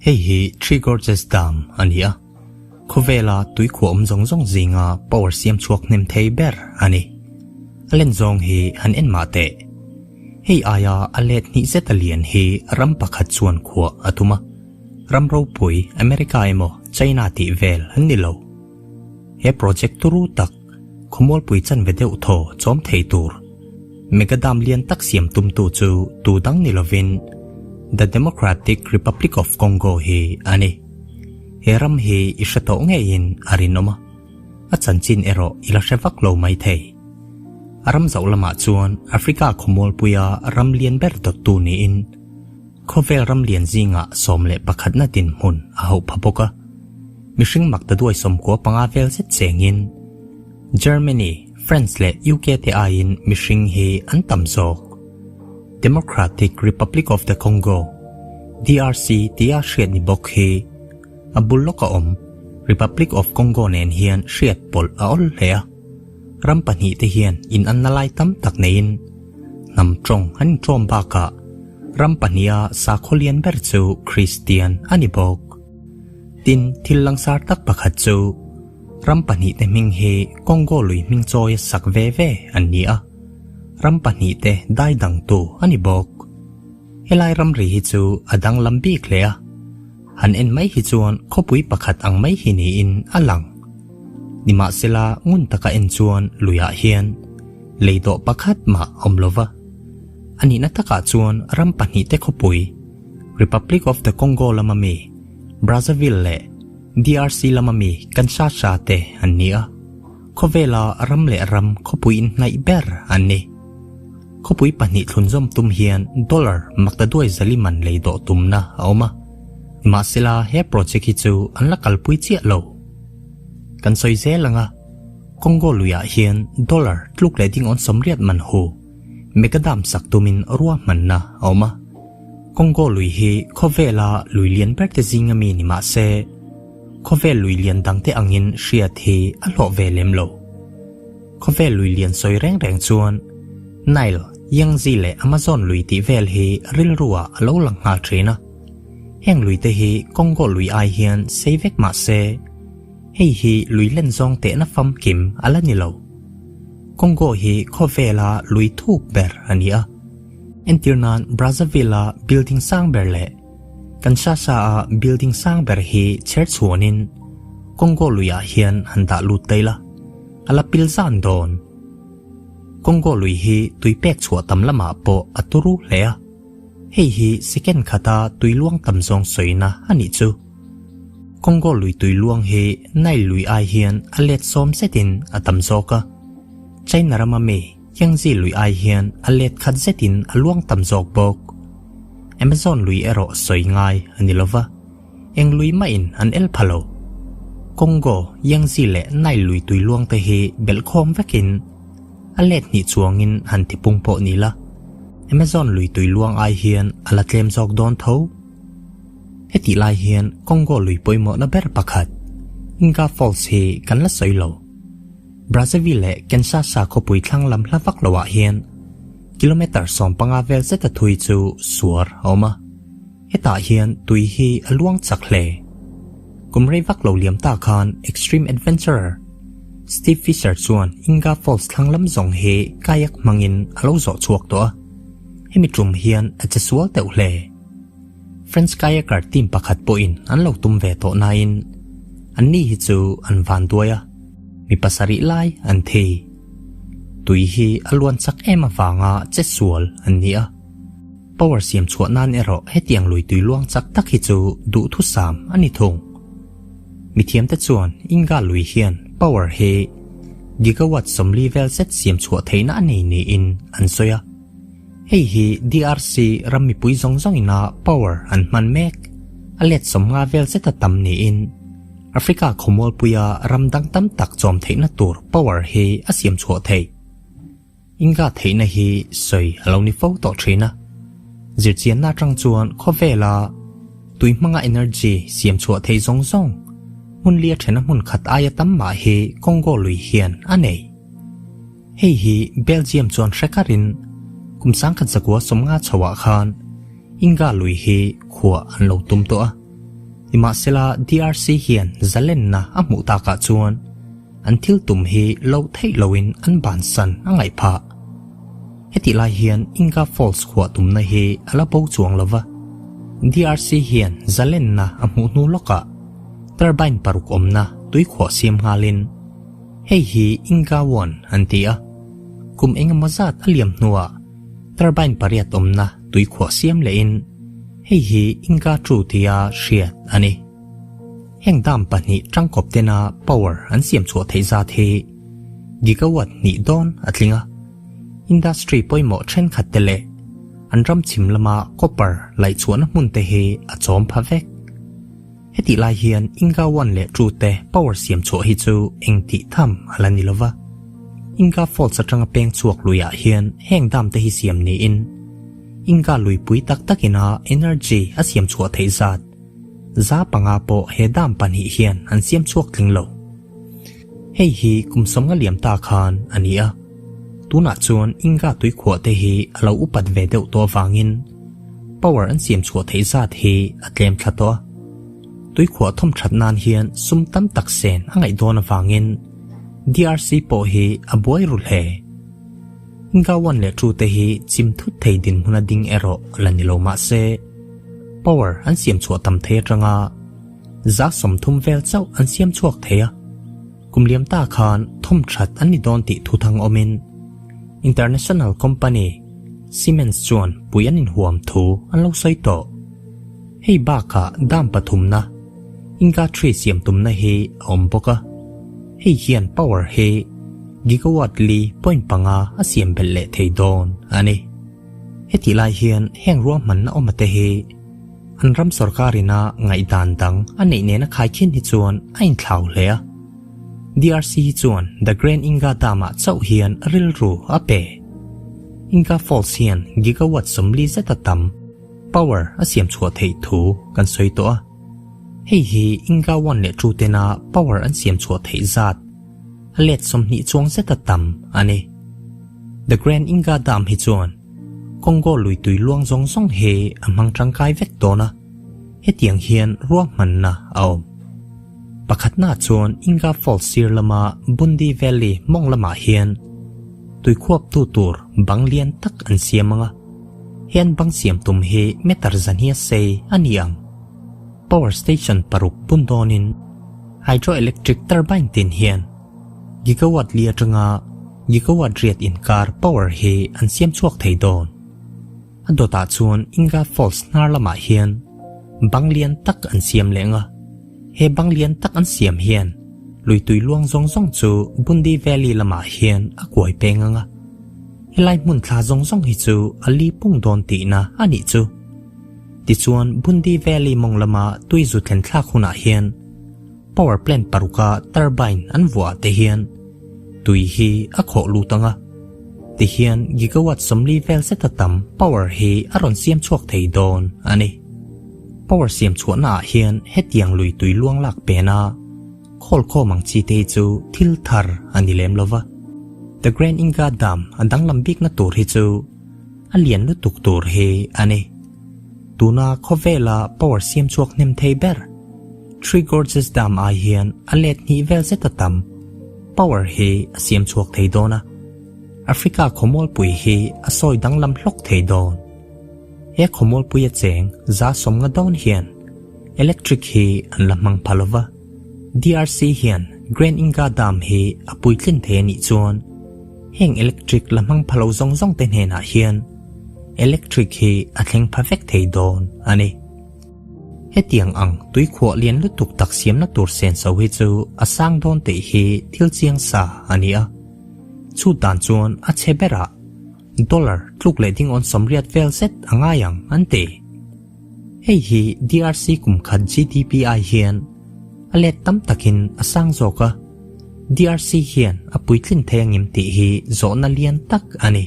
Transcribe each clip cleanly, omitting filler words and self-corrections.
Hei hi Three Gorges Dam a ni a, khawvela tuikhuah awm zawng zawng zinga power siam chhuak hnem thei ber a ni. A len zawng hi han en mah teh. Hei aia a let hnih zet a lian hi ram pakhat chuan khuah a tum a, ram ropui America emaw China tih vel an ni lo. He project turu tak khawmualpui chanve deuh thaw chawm thei tur mega dam lian tak siam tumtu chu tu dang ni lovin The Democratic Republic of Congo hi a ni. He ram hi i hre tawh ngeiin a rinawm a, a chanchin erawh i la hre vak lo mai thei. A ram zoh lamah chuan Africa khawmualpuia ram lian ber dawttu niin khawvel ram lian zingah 11na dinhmun a hauh pha bawk a. Mihring mak ta duai 95 vel zet chengin Germany, France leh UK te aiin mihring hi an tam zawk. Democratic Republic of the Congo, DRC, tia hriat ni bawk hi a bul lawka awm Republic of Congo nen hian hriat pawlh a awl hle a. Ram pahnihte hian inanna lai tam tak neiin hnam tawng an inṭawm bakah ram pahniha sakhaw lian ber chu Kristian a ni bawk. Tin, thil langsar tak pakhat chu ram pahnihte hming hi Congo lui hming chawia sak ve ve an ni a, ram pahnihte dai dangtu a ni bawk. Helai ramri hi chu a danglam bik hle a, han en mai hi chuan khawpui pakhat ang mai hi niin a lang. Nimahsela ngun taka en chuan luiah hian lei dawh pakhat mah awm lo va, a nihna takah chuan ram pahnihte khawpui, Republic of the Congo lama mi Brazzaville leh DRC lama mi Kinshasa te an ni a, khawvela ram leh ram khawpui inhnaih ber an ni. Khawpui pahnih thlunzawm tum hian dollar maktaduai zali man lei dawh tumna a awm a, nimahsela he project hi chu an la kalpui chiah lo. Kan sawi zel ang a, Congo luiah hian dollar tluk leh ding awn 80 man hu mega dam sak tumin ruahmanna a awm a. Congo lui hi khawvela lui lian ber te zinga mi ni mah se, khawvel lui lian dangte angin hriat hi a hlawh ve lem lo. Khawvel lui lian sawi reng reng chuan Nile, Yangtze leh Amazon lui tih vel hi rilruah a lo lang nghal thin a. Heng lui te hi Congo lui ai hian sei vek mah se, hei hi lui len zawng tehna famkim a la ni lo. Congo hi khawvela lui thuk ber a ni a. Entir nan Brazzaville-a building sang ber leh Kinshasa-a building sang ber hi chher chhuanin Congo luiah hian han dah lut daih la, a la pil zan dawn. Congo lui hi tui pek chhuah tam lamah pawh a turu hle a, hei hi second khata tui luang tam zawng sawina a nih chu. Congo lui tui luang hi Nile lui ai hian a let sawm zetin a tam zawk a, China rama mi Yangtze lui ai hian a let khat zetin a luang tam zawk bawk. Amazon lui erawh sawi ngai a ni lova, eng lui mahin an el pha lo. Congo, Yangtze leh Nile lui tui luang te hi belhkhawm vekin a let hnih chuangin han ti pung pawh ni la, Amazon lui tui luang ai hian a la tlem zawk dawn tho. Hetih lai hian Congo lui pawimawhna ber pakhat, Inga Falls hi kan la sawi lo. Brazzaville leh Kinshasa khawpui thlang lam hla vak loah hian kilometre 15 vel zeta thui chu suar a awm a, hetah hian tui hi a luang chak hle. Kum rei vak lo liam ta khan extreme adventurer Steve Fisher chuan Inga Falls thlang lam zawng hi kayak hmangin a lo zawh chhuak tawh a, hemi tum hian a che sual deuh hle. French kayaker team pakhat pawhin an lo tum ve tawh nain anni hi chu an van duai a. Mi pasarih lai an thei. Tui hi a luan chak em avanga che sual an ni a. Power siam chhuah nan erawh hetiang lui tui luang chak tak hi chu duhthusam a ni thung. Mithiamte chuan Inga lui hian power hi gigawatt 40 vel zet siam chhuah theihna a nei niin an sawi a. Hei hi DRC ram mipui zawng zawngina power an hman mek a let 50 vel zeta tam niin Africa khawmualpuia ram dang tam tak chawm theihna tur power hi a siam chhuah theih. Inga theihna hi sawi a lo ni fo tawh thin a. Zirchianna atang chuan khawvela tui hmanga energy siam chhuah theih zawng zawng hmun lia thena hmun khat aia tam mah hi Congo lui hian a nei. Hei hi Belgium chuan hre karin kum 1950 chhoah khan Inga lui hi khuah an lo tum tawh a. Nimahsela DRC hian zalenna a hmuh takah chuan an thil tum hi lo theih loin an bansan a ngaih phah. Hetih lai hian Inga Falls khuah tumna hi a la bo chuang lo va, DRC hian zalenna a hmuh hnu lawkah turbine paruk awmna tuikhuah siam nghalin hei hi Inga One an ti a, kum engemaw zat a liam hnuah turbine pariat awmna tuikhuah siam lehin hei hi Inga Two tia hriat a ni. Heng dam pahnih tangkawp tena power an siam chhuah theih zat hi gigawatt hnih dawn a tling a. Industry pawimawh thenkhat te leh an ram chhim lama copper laih chhuahna hmun te hi a chawm pha vek. Hetih lai hian Inga One leh Two te power siam chhuah hi chu eng tih tham a la ni lova. Inga Falls atanga peng chhuak luiah hian heng dam te hi siam niin Inga luipui tak takina energy a siam chhuah theih zat 5% pawh he dam pahnih hian an siam chhuak tling lo. Hei hi kum sawmnga liam ta khan a ni a, tunah chuan Inga tuikhuah te hi a lo upat ve deuh tawh avangin power an siam chhuah theih zat hi a tlem thla tawh a. Tuikhuah thawm that nan hian sum tam tak sen a ngaih dawn avangin DRC pawh hi a buai ru hle. Inga one leh two te hi chim thut thei dinhmun a ding erawh la ni lo mah se power an siam chhuah tam thei atanga 30% vel chauh an siam chhuak thei a. Kum liam ta khan thawm that an ni dawn tih thu thang awmin international company Siemens chuan pui an inhuam thu an lo sawi tawh. Hei bakah dam pathumna Inga three siam tumna hi a awm bawk a. Hei hian power hi gigawatt li point panga a siam belh leh thei dawn a ni. Hetih lai hian heng ruahmanna awma te hi an ram sorkarina ngaihdan dang a neih nena khaikhin hi chuan a inthlau hle a. DRC hi chuan The Grand Inga Dam-ah chauh hian rilru a pe. Inga Falls hian gigawatt 40 zeta tam power a siam chhuah theih thu kan sawi tawh a. Hei hi Inga One leh Two tena power an siam chhuah theih zat a let 20 chuang zeta tam a ni. The Grand Inga Dam hi chuan Congo lui tui luang zawng zawng hi a hmang tangkai vek dawn a, hetiang hian ruahmanna a awm. Pakhatna chuan Inga Falls sir lama Bundi Valley mawng lamah hian tuikhuaptu tur bang lian tak an siam ang a, he an bang siam tum hi meter zahnia sei a ni ang. Power station paruk bun dawnin hydroelectric turbine tin hian gigawatt li atanga gigawatt riat inkar power hi an siam chhuak thei dawn. A dawtah chuan Inga Falls hnar lamah hian bang lian tak an siam leh ang a, he bang lian tak an siam hian lui tui luang zawng zawng chu Bundi Valley lamah hian a kuai peng ang a, helai hmun thla zawng zawng hi chu a li pung dawn tihna a nih chu. Tichuan Bundi Valley mawng lama tui zu thlen thlak hunah hian power plant paruka turbine an vuah te hian tui hi a khawh lut ang a, tihian gigawatt 40 vel zeta tam power hi a rawn siam chhuak thei dawn a ni. Power siam chhuahna ah hian hetiang lui tui luang lak pena khawl khawm ang chi te hi chu thil thar a ni lem lova. The Grand Inga Dam a danglam bikna tur hi chu a lian lutuk tur hi a ni. Tuna khawvela power siam chhuak hnem thei ber Three Gorges Dam ai hian a let hnih vel zeta tam power hi a siam chhuak thei dawn a, Africa khawmualpui hi a sawi danglam hlawk thei dawn. He khawmualpui a cheng 150 dawn hian electric hi an la hmang pha lova, DRC hian Grand Inga Dam hi a puitlin thei a nih chuan heng electric la hmang pha lo zawng zawng te hnenah hian electric hi a thleng pha vek thei dawn a ni. Hetiang ang tuikhuah lian lutuk tak siamna tur senso hi chu a sang dawn tih hi thil chiang sa a ni a. Chu dan chuan a chhe berah dollar tluk leh ding awn 80 vel zet a ngai ang an ti. Hei hi DRC kum khat GDP ai hian a let tam takin a sang zawk a, DRC hian a puitlin thei angem tih hi zawhna lian tak a ni.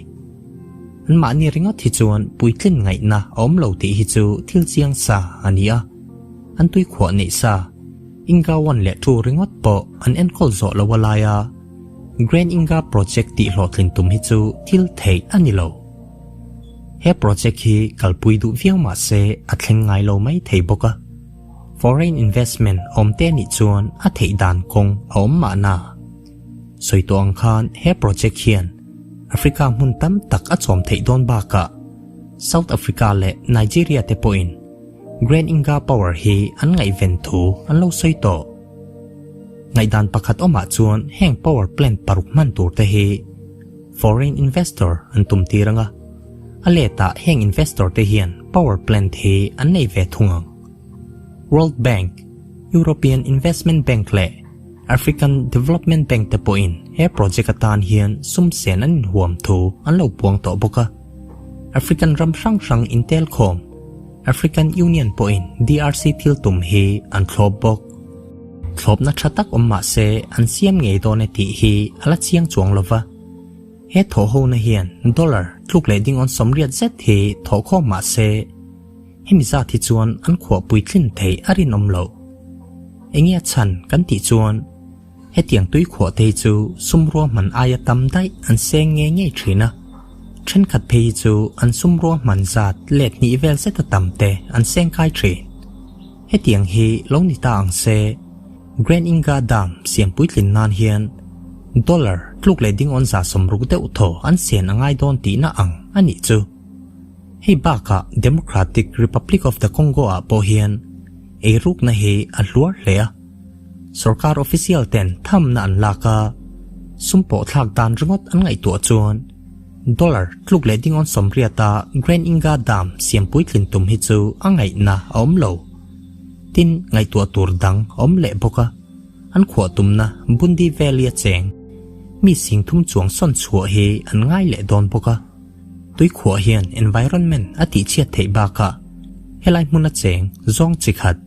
An mahni ringawt hi chuan puitlin ngaihna a awm lo tih hi chu thil chiang sa a ni a, an tuikhuah neih sa Inga one leh two ringawt pawh an enkawl zawh lo a lai a, Grand Inga project tih hlawhtlin tum hi chu thil theih a ni lo. He project hi kalpui duh viau mah se a thleng ngai lo mai thei bawk a. Foreign investment awm te nih chuan a theih dan kawng a awm mahna. Sawi tawh ang khan he project hian Africa hmun tam tak a chawm theih dawn bakah South Africa leh Nigeria te pawhin Grand Inga Power hi an ngaihven thu an lo sawi tawh. Ngaihdan pakhat awmah chuan heng power plant paruk hman tur te hi foreign investor an tum tir ang a, a letah heng investor te hian power plant hi an nei ve thung ang. World Bank, European Investment Bank leh African Development Bank te pawhin he project atan hian sum sen an inhuam thu an lo puang tawh bawk a. African ram hrang hrang intel khawm African Union pawhin DRC thil tum hi an thlawp bawk. Thlawpna tha tak awm mah se an siam ngei dawn e tih hi a la chiang chuang lo va. He thawhhona hian dollar tluk leh dingawn 80 zet hi thawhkhawm mah se hemi zat hi chuan an khuah puitlin theih a rinawm loh. Enge a chhan kan tih chuan hetiang tui khuah te hi chu sum ruahman aia tam daih an seng ngei ngei thin a, thenkhat phei hi chu an sum ruahman zat let hnih vel zeta tam te an seng kai thin. Hetiang hi lo ni ta ang se, Grand Inga Dam siam puitlin nan hian dollar tluk leh dingawn 60 deuh thaw an sen a ngai dawn tihna ang a nih chu. Hei bakah Democratic Republic of the Congo ah pawh hian eirukna hi a hluar hle a, sorkar official ten thamna an lak a, sum pawh thlak dan ringawt an ngaihtuah chuan dollar tluk leh dingawn 80 a Grand Inga Dam siam puitlin tum hi chu a ngaihna a awm lo. Tin, ngaihtuah tur dang a awm leh bawk a, an khuah tumna Bundi Valley a cheng mi 3000 chuang sawn chhuah hi an ngai leh dawn bawk a. Tui khuah hian environment a tihchhiat theih bakah helai hmun a cheng zawng chi khat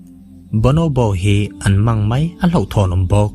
bonobo hi an mang mai a hlauhthawn awm bawk.